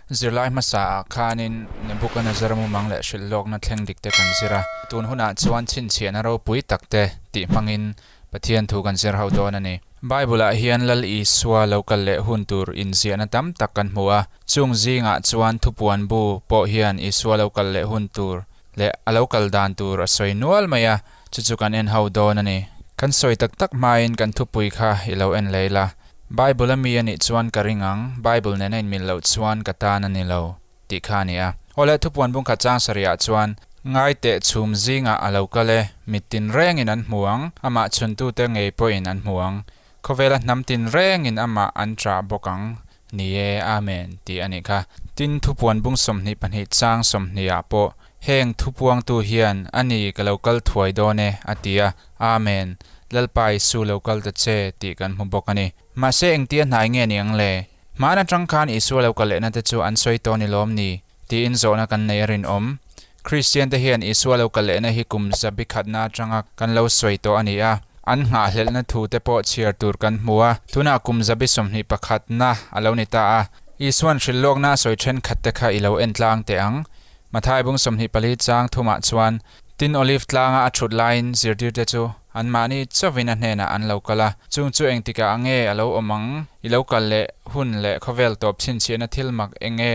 Zirlai hmasa ah khanin Nebuchadnezzar mumang leh hrilh lawkna thleng dik te kan zir a, tun hunah chuan chhinchhiahna ropui tak te tih hmangin Pathian thu kan zir ho dawn a ni. Bible ah hian Lal Isua lo kal leh hun tur inziahna tam tak kan hmu a, chung zingah chuan thupuan bu pawh hian Isua lo kal leh hun tur leh a lo kal dan tur a sawi nual mai a, chu chu kan en ho dawn a ni. Kan sawi tak tak hmain kan thupui kha i lo en leh ila. Bible a mi a nih chuan ka ring ang, Bible nena inmil loh chuan ka tan a ni lo, tih kha a ni a. Awle, thupuan bungkhat chang sarihah chuan, Ngai teh chhum zingah a lo kal e, mit tinrengin an hmu ang, amah chhuntute ngei pawhin an hmu ang, khawvela hnam tinrengin amah an chah bawk ang, ni e, Amen, tih a nih kha. Tin, thupuan bung 22 chang 20 ah pawh, Heng thupuangtu hian, A ni, ka lo kal thuai dawn e, a ti a, Amen, Lalpa Isu lo kal ta che, tih kan hmu bawk a ni. Mahse, engtia hnai nge ni ang le? Hmaan atang khan Isua lo kal lehna te chu an sawi tawh ni lawm ni? tiin zawhna kan nei a rinawm. Kristian te hian Isua lo kal lehna hi kum zabi khatna atanga kan lo sawi tawh a ni a, an nghahhlelhna thu te pawh chhiar tur kan hmu a, tunah kum zabi 21na a lo ni ta a. Isua'n hrilhlawkna a sawi thenkhat te kha i lo en tlang teh ang. Mathai bung 24 chang thumah chuan, Tin Olive tlanga a thut laiin zirtirte chu anmahni chauhin a hnenah an lo kal a, chung chu engtikah nge a lo awm ang, i lo kal leh hun leh khawvel tawp chhinchhiahna thil mak eng nge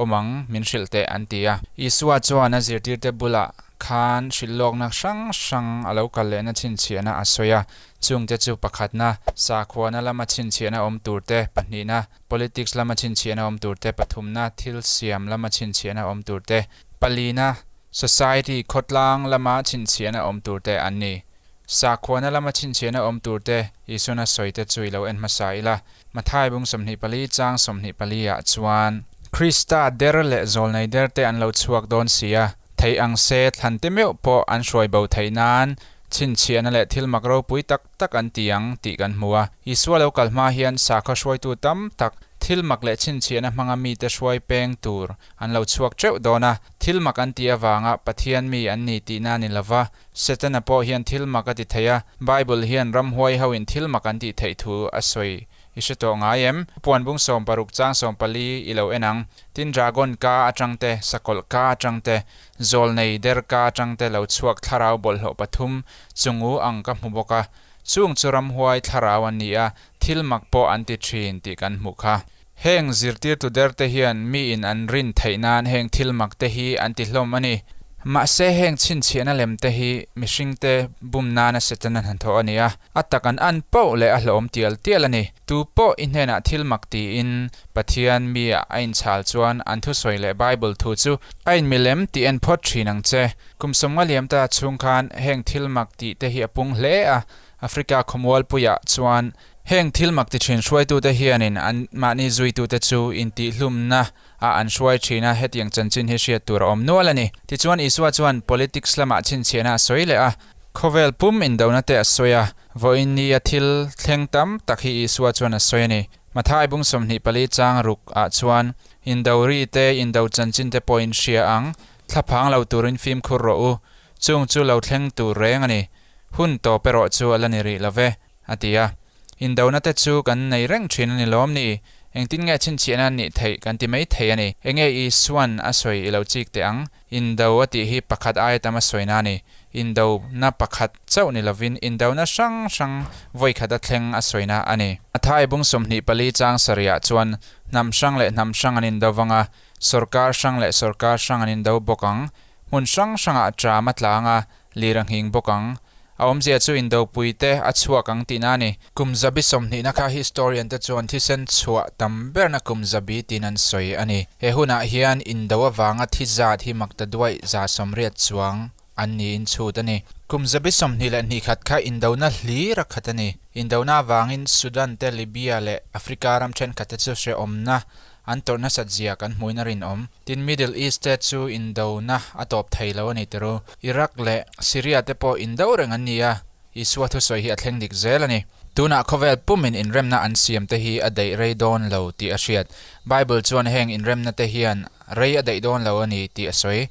awm ang min hrilh teh an ti a. Isua chuan a zirtirte bulah khan hrilhlawkna hrang hrang a lo kal lehna chhinchhiahna a sawi a, chungte chu pakhatna, sakhuana lama chhinchhiahna awm turte, pahnihna, politics lama chhinchhiahna awm turte, pathumna, thil siam lama chhinchhiahna awm turte, palina, society khawtlang lama chhinchhiahna awm turte an ni. Sakhuana lama chhinchhiahna awm turte Isuan a sawite chu i lo en hmasa ila. Mathai bung 24 chang 24 ah chuan, Krista der leh zawlnei der te an lo chhuak dawn si a, theih ang se thlan te meuh pawh an hruai bo theih nan chhinchhiahna leh thil mak ropui tak tak an ti ang tih kan hmu a. Isua lo kal hma hian sakhaw hruaitu tam tak thil mak leh chhinchhiahna hmanga mite hruai peng tur an lo chhuak teuh dawn a, thil mak an tih avanga Pathian mi an ni tihna a ni lova, Setana pawh hian thil mak a ti thei a, Bible hian ramhuai ho in thil mak an tih theih thu a sawi i hre tawh ngai em? Puan bung 60 chang 14 i lo en ang. Tin dragon ka atang te, sakawlh ka atang te, zawlnei der ka atang te lo chhuak thlarau bawlhhlawh pathum chungu ang ka hmu bawk a. Chung chu ramhuai thlarau an ni a, thil mak pawh an ti thin tih kan hmuh kha. Heng zirtirtu der te hian mi in an rin theih nan heng thil mak te hi an ti hlawm a ni. Mahse heng chhinchhiahna lem te hi mihring te bum nana Setana hnathawh a ni a, a tak an an poh leh a hlawm tial tial a ni. Tu pawh i hnenah thil mak tiin Pathian mi ah a inchhal chuan an thusawi leh Bible thu chu a inmilem tih en phawt thin ang che. Kum 50 liam ta chhung khan heng thil mak tih te hi a pung hle a, Africa khawmualpuiah chuan Heng thil mak ti thin hruaitute hianin an mahni zuitute chu intihhlumna ah an hruai thin a, hetiang chanchin hi hriat tur a awm nual a ni. Tichuan Isua chuan politics lamah chhinchhiahna a sawi leh a, khawvel pum indona te a sawi a, vawiin nia thil thleng tam tak hi Isua chuan a sawi a ni. Mathai bung 24 chang ruk ah chuan, Indo ri te, indo chanchin te pawhin hria ang, thlaphang lo turin fimkhur rawh u, chung chu lo thleng tur reng a ni, hun tawp erawh chu a la ni rih lo ve. A ti a. Indona te chu kan nei reng thin a ni lawm ni? Engtin nge chhinchhiahna an nih theih kan ti mai thei a ni. Enge Isua'n a sawi i lo chik teh ang? Indo a tih hi pakhat aia tam a sawina a ni. Indona pakhat chauh ni lovin indona hrang hrang vawikhat a thleng a sawina a ni. Mathai bung 24 chang sarihah chuan hnam hrang leh hnam hrang an indo vang a, sawrkar hrang leh sawrkar hrang an indo bawk ang. Hmun hrang hrangah tram a tlang a, lir a nghing bawk ang. A awmzia chu indopui te a chhuak ang tihna a ni. Kum zabi 20na kha historian te chuan thisen chhuah tam berna kum zabi tiin an sawi a ni. He hunah hian indo avanga thi zat hi makta duaih 180 chuang an niin chhut a ni. Kum zabi 22 khat kha indona hlir a khat a ni. Indona avangin Sudan te, Libya leh Africa ram thenkhat te chu hrehawmna an tawrh nasat zia kan hmuin a rinawm. Tin Middle East te chu indona a tawp thei lo a ni tiru. Iraq leh Syria te pawh indo reng an ni a, Isua thusawi hi a thleng dik zel a ni. Tunah khawvel pumin inremna an siam te hi a daih rei dawn lo tih a hriat. Bible chuan heng inremna te hian rei a daih dawn lo a ni tih a sawi.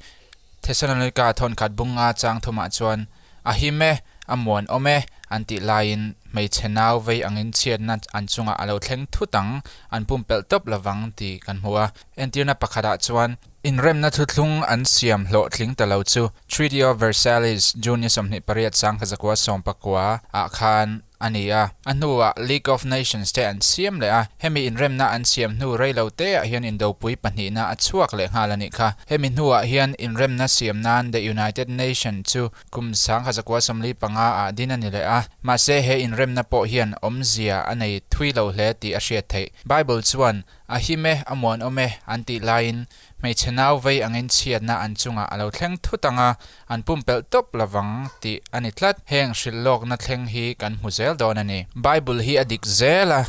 Thessalonika thawnkhat bunga chang thumah chuan, A him e, a muan awm e, an tih laiin hmeichhe nau vei angin chhiatna an chungah a lo thleng thut ang, an pumpelh tawp lovang tih kan hmu a. Entirna pakhatah chuan, inremna thuthlung an siam hlawhtling ta lo chu Treaty of Versailles, June ni 28 1919 ah khan a ni a. A hnuah League of Nations te an siam leh a, hemi inremna an siam hnu rei lo te ah hian indopui pahnihna a chhuak leh nghal a nih kha. Hemi hnuah hian inremna siam nan The United Nation chu kum 1945 ah din a ni leh a, mahse he inremna pawh hian awmzia a nei thui lo hle tih a hriat theih. Bible chuan A him e, a muanawm e, an tih laiin hmeichhe nau vei angin chhiatna an chungah a lo thleng thut ang a, an pumpelh tawp lovang tih a ni tlat. Heng hrilh lawkna thleng hi kan hmu zel dawn a ni. Bible hi a dik zel a,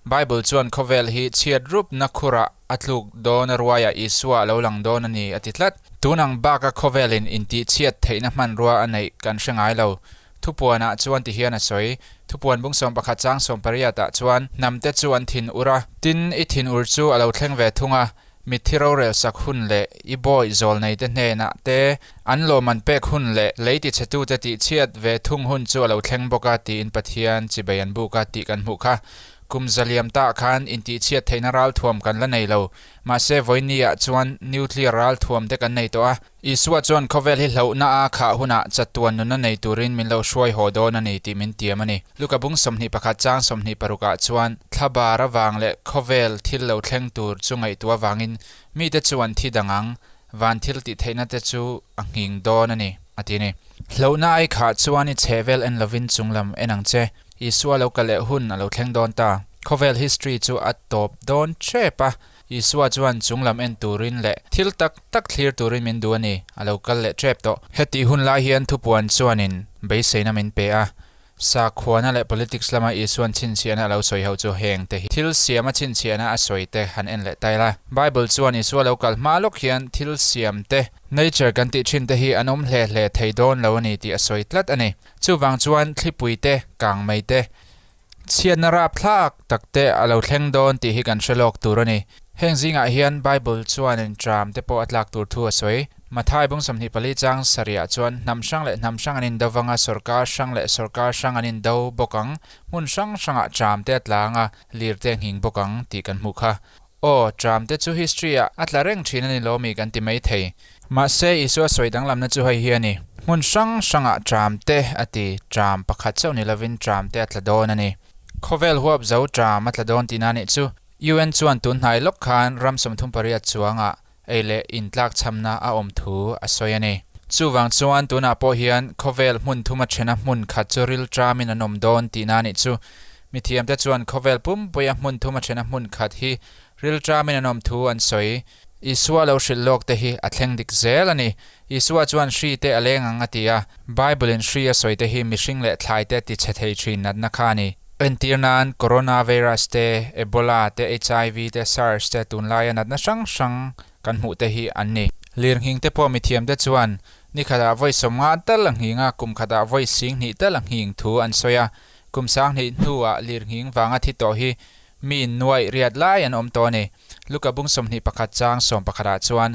Bible chuan khawvel hi chhiat rupna khurah a tluk dawn a ruaiah Isua a lo lang dawn a ni a ti tlat. Tun ang baka khawvelin intihchhiat theihna hmanrua a neih kan hre ngai lo. Thupuanah chuan ti hian a sawi, Thupuan bung 11 chang 18 ah chuan, Hnamte chu an thin ur a, tin i thin ur chu a lo thleng ve thung a, mitthi rorel sak hun leh i bawi zawlneite hnenah te an lawm an pek hun leh lei tichhetute tihchhiat ve thung hun chu a lo thleng bawk a tiin Pathian chibei an buk a tih kan hmuh kha. Kum zaliam tah khan intihchhiat theihna ralthuam kan la nei lo, mahse vawinia chuan nuclear ralthuam te kan nei tawh a, Isua chuan khawvel hi hlauhna a khah hunah chatuan nunna nei turin min lo hruai haw dawn a ni tih min tiam a ni. Luka bung 21 chang 26 ah chuan thlabar avang leh khawvel thil lo thleng tur chu ngaihtuah avangin mite chu an thi dang ang, van thil tih theihna te chu a nghing dawn a ni, a ti a ni. Hlauhna ai khah chuan i chhehvel en lovin chunglam en ang che. Isua lo kal leh hun a lo thleng dawn ta. Khawvel history chu a tawp dawn tep a. Isua chuan chunglam en turin leh thil tak tak thlir turin min duh a ni, a lo kal leh tep tawh. Hetih hun lai hian thupuan chuanin beiseina min pe a, sakhuana leh politics lama Isua'n chhinchhiahna a lo sawi ho chu heng te hi thil siama chhinchhiahna a sawi te han en leh ta ila. Bible chuan Isua lo kal hma lawk hian thil siam te, nature kan tih thin te hi an awm hle hle thei dawn lo a ni tih a sawi tlat a ni. Chuvang chuan thlipui te, kangmei te, Chhiatna rapthlak tak te a lo thleng dawn tih hi kan hre lawk tur a ni. Heng zingah hian Bible chuanin tram te pawh a tlak tur thu a sawi. Mathai bung 24 chang sarihah chuan hnam hrang leh hnam hrang an indo vang a, sawrkar hrang leh sawrkar hrang an indo bawk ang, hmun hrang hrangah tram te a tlang a, lir te a nghing bawk ang tih kan hmuh kha. Aw, tram te chu history ah a tla reng thin a ni lawmi kan ti mai thei. Mahse, Isua sawi danglamna chu hei hi a ni. Hmun hrang hrangah tram te a ti, tram pakhat chauh ni lovin tram te a tla dawn a ni. Khawvel huap zo tram a tla dawn tihna nih chu. UN chuan tun hnai lawk khan ram 38 chuangah ei leh in tlakchhamna a awm thu a sawi a ni. Chuvang chuan tunah pawh hian khawvel hmun thuma thena hmun khat chu ril tramin an awm dawn tihna nih chu. Mithiamte chuan khawvel pumpuia hmun thuma thena hmun khat hi ril tramin an awm thu an sawi. Isua lo hrilh lawk te hi a thleng dik zel a ni. Isua chuan hri te a leng ang a ti a, Bible in hri a sawi te hi mihring leh thlai te ti chhe thei thin natna kha a ni. Entir nan Coronavirus te, Ebola te, HIV te, SARS te tunlaia natna hrang hrang kan hmuh te hi an ni. Lirnghing te pawh mithiam te chuan ni khatah vawi 50 tal a nghing a, kum khatah vawi 20,000 tal a nghing thu an sawi a. Kum 2000 hnuah lirnghing vanga thi tawh hi mi nuaih riat lai an awm tawh a ni. Luka bung 21 chang 11 ah chuan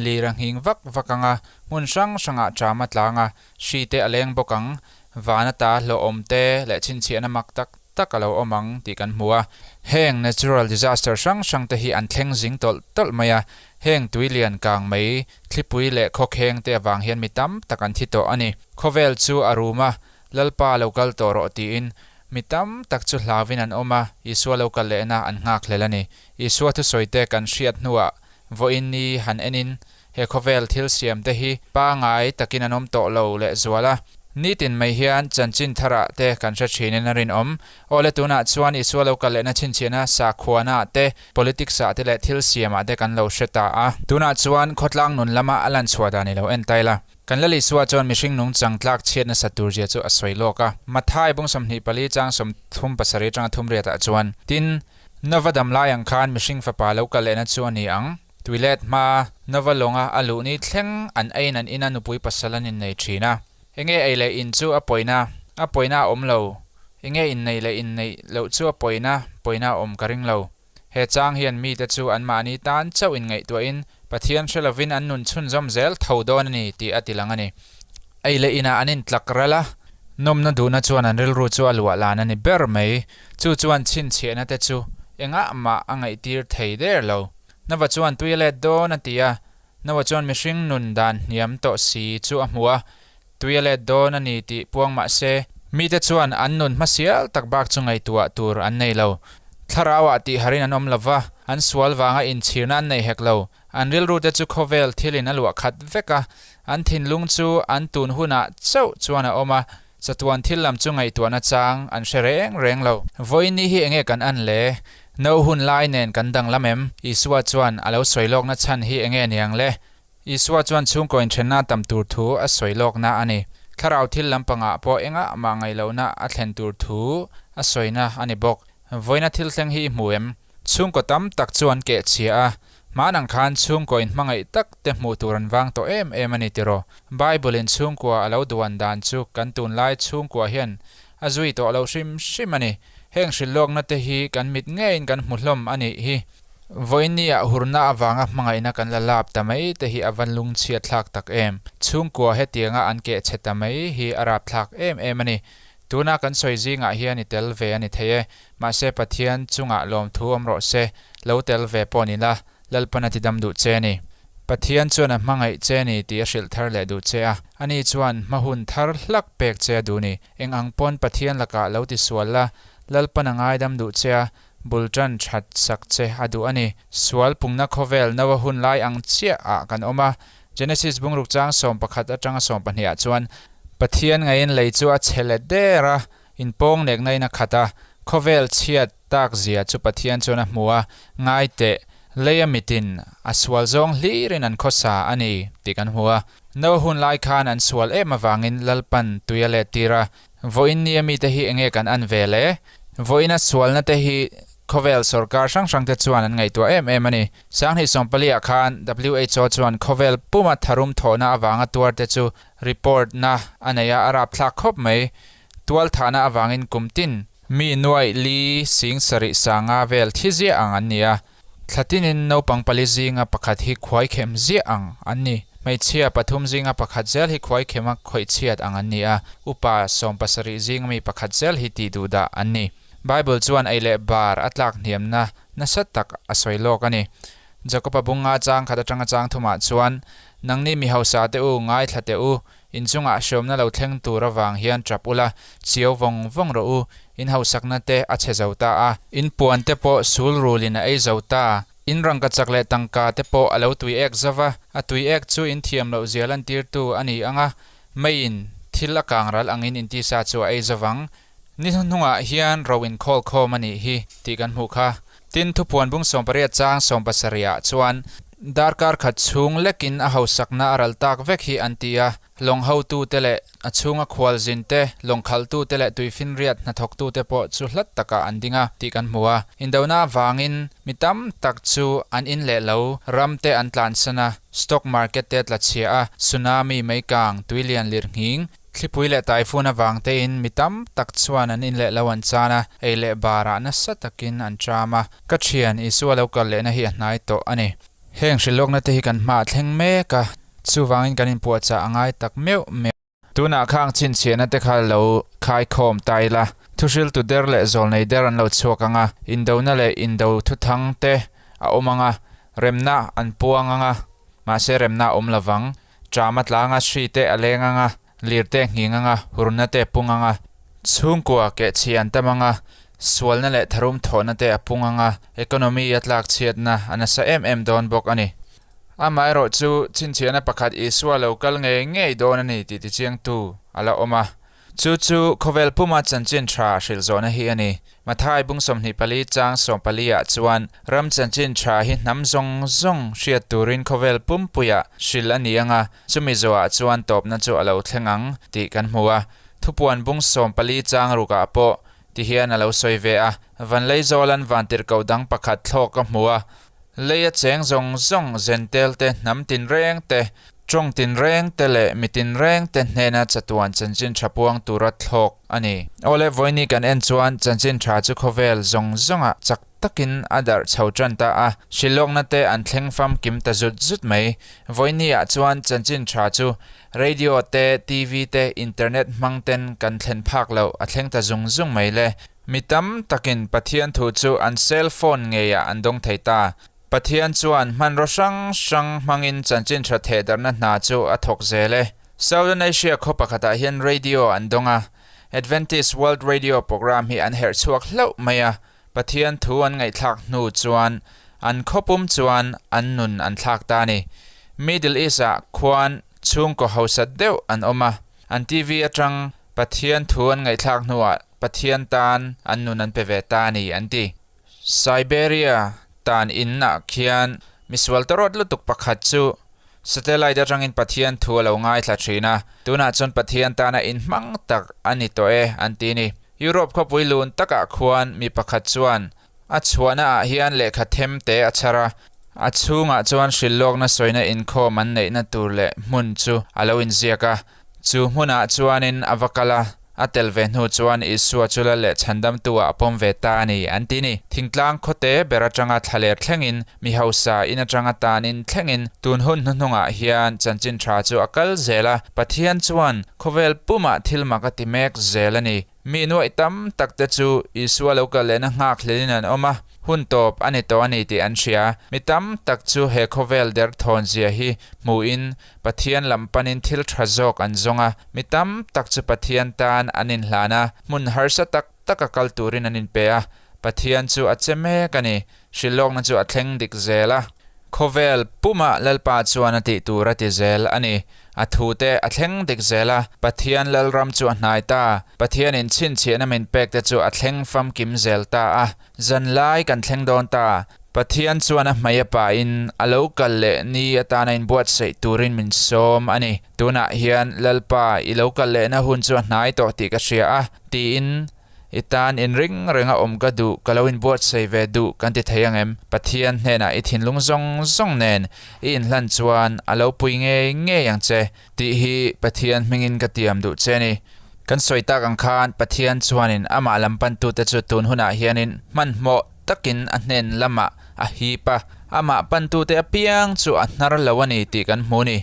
lir a nghing vak vak ang a, hmun hrang hrangah ṭam a tlang a, hri te a leng bawk ang, van ata hlawhawm te leh chhinchhiahna mak tak tak a lo awm ang tih kan hmu a. Heng natural disaster hrang hrang te hi an thleng zing tawlh tawlh mai a, heng tui lian kang mai, thlipui leh khawkheng te avang hian mi tam tak an thi tawh a ni. Khawvel chu a rum a, Lalpa lo kal tawh rawh tiin mi tam tak chu hlauin an awm a, Isua lo kal lehna an nghak hlel a ni. Isua thusawite kan hriat hnuah vawiin ni han enin he khawvel thil siamte hi pangai takin an awm tawh lo lehzual a. Nitin mai hian chanchin tharah te kan hre thinin a rinawm. Awle tunah chuan Isua lo kal lehna chhinchhiahna sakhuanaah te, politics-ah te leh thil siamah te kan lo hre ta a. Tunah chuan khawtlang nun lama a lan chhuah dan i lo en ta ila. Kan Lal Isua chuan mihring nungchang tlak chhiat nasa tur zia chu a sawi lawk a. Mathai bung 24 chang 37 atanga thum riatah chuan, Tin, Nova dam lai ang khan mihring fapa lo kal lehna chu a ni ang. Tuilet hma, Nova lawnga a luh ni thleng an eiin an ina nupui pasal an innei thin a. Enge ei leh in chu a pawina? A pawina a awm lo. Enge inneih leh inneih loh chu a pawina? Pawina a awm ka ring lo. He chang hian mite chu anmahni tan chauh inngaihtuahin Pathian hre lovin an nun chhunzawm zel tho dawn a ni tih a tilang a ni. Ei leh inah an intlak ral a, Nawmna duhna chuan an rilru chu a luah lan a ni ber mai. Chu chuan chhinchhiahna te chu engah mah a ngaihtir thei der lo. Nova chuan tui a let dawn a ti a. Nova chuan mihring nun dan hniam tawh si chu a hmu a, tui a let dawn a ni tih puang mah se, mite chuan an nun hmasial tak bak chu ngaihtuah tur an nei lo. Thlarauah tih harin an awm lo va, an sual vanga inchhirna an nei hek lo. An rilrute chu khawvel thilin a luah khat vek a, an thinlung chu an tun hunah chauh chuan a awm a, chatuan thil lam chu ngaihtuahna chang an hre reng reng lo. Vawiin ni hi enge kan an le? No hun lai nen kan danglam em? Isua chuan a lo sawi lawkna chhan hi enge niang le? Isua chuan chhungkaw inthenna tam tur thu a sawi lawkna a ni. Thlarau thil lampangah pawh engah mah ngaihlohna a thlen tur thu a sawina a ni bawk. Vawiina thil thleng hi i hmu em? Chhungkaw tam tak chu an keh chhia a, hman ang khan chhungkaw inhmangaih tak te hmuh tur an vang tawh em em a ni tiraw? Bible in chhungkua a lo duan dan chu kan tunlai chhungkua hian a zui tawh lo hrim hrim a ni. Heng hrilhlawkna te hi kan mit ngeiin kan hmu hlawm a nih hi. Vawiinniah hurna avanga hmangaihna kan la lap ta mai te hi a va lungchhiat thlak tak em. Chhungkua hetianga an keh chhe ta mai hi a rapthlak em em a ni. Tuna kan sawi zingah hian i tel ve a ni thei e. Mahse Pathian chungah lawmthu awm rawh se, lo tel ve pawh ni la, Lalpan a tidam duh che a ni. Pathian chuan a hmangaih che ni tih a hrilh thar leh duh che a. Ani chuan hma hun thar hlak pek che a duh ni. Eng ang pawn Pathian lakah lo tisual la, Lalpan a ngaidam duh che a, Bul tan that sak che a duh a ni. Sual pungna khawvel Noa hun lai ang chiah ah kan awm a. Genesis bungruk chang 11 atanga 12 ah chuan, Pathian ngaiin lei chu a chhe let der a, inpawng nekna in a khat a, khawvel chhiat tak zia chu Pathian chuan a hmu a, ngai teh, lei a mitin a sual zawng hlirin an khawsa a ni tih kan hmu a. Noa hun lai khan an sual em avangin Lalpan tui a let tir a, Vawiin nia mite hi enge kan an ve le? Vawiina sualna te hi khawvel sorkar hrang hrang te chuan an ngaihtuah em em a ni. Sanghnih sawmpali ah khan WHO chuan khawvel puma tharum thawhna avanga tuar te chu report na a nei a, a rapthlak khawp mai. Tual thahna avangin kum tin mi nuaih li sing sarih sanga vel thi ziah ang an ni a. Thla tinin naupang pali zinga pakhat hi khuaikhem ziah ang an ni. Hmeichhia pathum zinga pakhat zel hi khuaikhema khawihchhiat ang an ni a, upa 17 zinga mi pakhat zel hi tih duh dah an ni. Bible chuan ei leh bar a tlak hniamna nasa tak a sawi lawk a ni. Jakoba bunga chang khat atanga chang thumah chuan, Nangni mi hausa te u, ngaithla teh u, In chungah hriawmna lo thleng tur avang hian tap ula, chiau vawng vawng rawh u, in hausakna te a chhe zo ta a, in puan te pawh sul rulin a ei zo ta, in rangka chak leh tangka te pawh a lo tui ek zo va, a tui ek chu in thiam loh zia lantirtu a ni ang a, meiin thil a kang ral angin in tisa chu a ei zo vang. Ni hnuhnungah hian ro inkhawl khawm a nih hi tih kan hmuh kha. Tin, thupuan bung 18 chang 17 ah chuan darkar khat chhung lekin a hausakna a ral tak vek hi an ti a, lawng hotute leh a chhunga khualzin te, lawng khalhtute leh tuifinriat hnathawktute pawh chu hlat takah an ding a tih kan hmu a. Indona avangin mi tam tak chu an in leh lo, ram te an tlansan a, stock market te a tla chhia a, tsunami, meikang, tuilian lirnghing, Thlipui leh typhoon avang tein mi tam tak chuan an in leh lo an chan a, ei leh barah nasa takin an ṭam a. Ka ṭhian, Isua lo kal lehna hi a hnai tawh a ni. Heng hrilhlawkna te hi kan hmaah thleng mek a, chuvangin kan inpuahchah a ngai tak meuh meuh. Tunah khang chhinchhiahna te kha lo khaikhawm ta ila, thuhriltu der leh zawlnei der an lo chhuak ang a, indona leh indo thuthang te a awm ang a, remna an puang ang a, mahse remna a awm lovang. Ṭama tlanga hri te a leng ang a, lir te a nghing ang a, hurna te a pung ang a, chhungkua kehchhi an tam ang a, sualna leh tharum thawhna te a pung ang a, economy a tlak chhiatna a nasa em em dawn bawk a ni. Amaherawh chu chhinchhiahna pakhat Isua lo kal ngei ngei dawn a ni tih tichiangtu a la awm a. Chu chu khawvel puma chanchin tha hrilh zawhna hi a ni. Mathai bung 24 chang 14 ah chuan ram chanchin tha hi hnam zawng zawng hriat turin khawvel pumpuiah hrilh a ni ang a, chumi zawhah chuan tawpna chu a lo thleng ang tih kan hmu a. Thupuan bung 14 chang rukah pawh ti hian a lo sawi ve a, Vanleizawlan vantirhkoh dang pakhat thlawk ka hmu a, lei a cheng zawng zawng zentel te hnam tinreng te. Tawng tinreng te leh mi tinreng te hnena chatuan chanchin tha puang tura thlawk a ni. Awle vawiini kan en chuan chanchin tha chu khawvel zawng zawngah chak takin a darh chho tan ta a, hrilhlawkna te an thleng famkim ta zut zut mai. Vawiini ah chuan chanchin tha chu radio te, TV te, internet hmang ten kan thlen phak loh a thleng ta zung zung mai le. Mi tam takin Pathian thu chu an cell phone ngeiah an dawng thei ta. Pathian chuan hmanraw hrang hrang hmangin chanchin tha thehdarhna hna chu a thawk zel e. Southern Asia khaw pakhatah hian radio an dawng a, Adventist World Radio program hi an herh chhuak hlauh mai a, Pathian thu an ngaihthlak hnu chuan an khawpum chuan an nun an thlak ta a ni. Middle East-ah khuan chhungkaw hausa deuh an awm a, an TV atang Pathian thu an ngaihthlak hnuah Pathian tan an nun an pe ve ta a ni an ti. Siberia tan in ah khian misual tawrawt lutuk pakhat chu satellite atangin Pathian thu a lo ngaithla thin a, tunah chuan Pathian tana inhmang tak a ni tawh e an ti ni. Europe khawpui lun takah khuan mi pakhat chuan a chhuahna ah hian lehkha them te a chhar a, a chhungah chuan hrilhlawkna sawina inkhawm an neihna tur leh hmun chu a lo inziak a, Chu hmunah chuanin a va kal a, a tel ve hnu chuan Isua chu lal leh chhandamtu-ah a pawm ve ta a ni, an ti ni. Thingtlang khawte ber atanga thlaler thlengin, mi hausa in atanga tanin thlengin tun hun hnuhnungah hian chanchin tha chu a kal zel a, Pathian chuan khawvel pumah thil mak a ti mek zel a ni. Mi nuaih tam tak te chu Isua lo kal lehna nghak hlelin an awm a, hun tawp a ni tawh a ni tih an hria. Mi tam tak chu he khawvel derthawn zia hi hmuhin Pathian lam panin thil tha zawk an zawng a, mi tam tak chu Pathian tan an inhlan a, hmun harsa tak taka kal turin an inpe a, Pathian chu a che mek a ni, hrilhlawkna chu a thleng dik zel a. Khawvel pumah Lalpa chuan a tih tur a ti zel a ni, a thute a thleng dik zel a, Pathian Lalram chu a hnai ta, Pathianin chhinchhiahna min pek te chu a thleng famkim zel ta a, zanlai kan thleng dawn ta, Pathian chuan a hmei a pahin a lo kal leh ni atana inbuatsaih turin min sawm a ni. Tunah hian Lalpa i lo kal lehna hun chu a hnai tawh tih ka hria a, tiin i tan inring renga awm ka duh, ka lo inbuatsaih ve duh kan ti thei ang em? Pathian hnenah i thinlung zawng zawng nen i inhlan chuan a lo pui ngei ngei ang che tih hi Pathian hmingin ka tiam duh che a ni. Kan sawi tak ang khan Pathian chuanin amah lam pantute chu tun hunah hianin hmanhmawh takin a hnen lamah a hip a, amah pantute apiang chu a hnar lo a ni tih kan hmu a ni.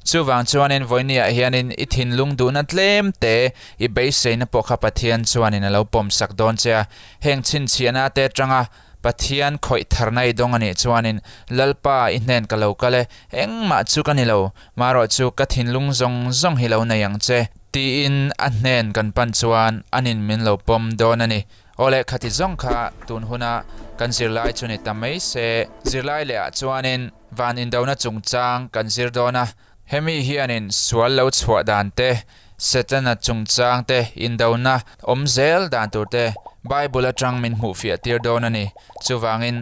Chuvang chuanin vawinia hianin i thinlung duhna tlem te, i beiseina pawh kha Pathian chuanin a lo pawmsak dawn che a. Heng chhinchhiahna te atanga Pathian khawih tharna i dawng a nih chuanin, Lalpa, i hnen ka lo kal e, engmah chu ka ni lo, marawh chu ka thinlung zawng zawng hi lo nei ang che, tiin a hnen kan pan chuan anin min lo pawm dawn a ni. Aw le, khati zawng kha tun huna kan zirlai chu ni ta mai se, zirlai leh ah chuanin van indona chungchang kan zir dawn a, hemi hianin sual lo chhuah dan te, Setana chungchang te, indona awm zel dan tur te Bible atang min hmuh fiah tir dawn a ni. Chuvangin,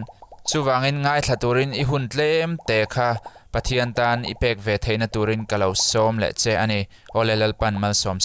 chuvangin ngaithla turin i hun tlem te kha Pathian tan i pek ve theihna turin ka lo sawm leh che a ni. Aw le, Lalpan malsawm che.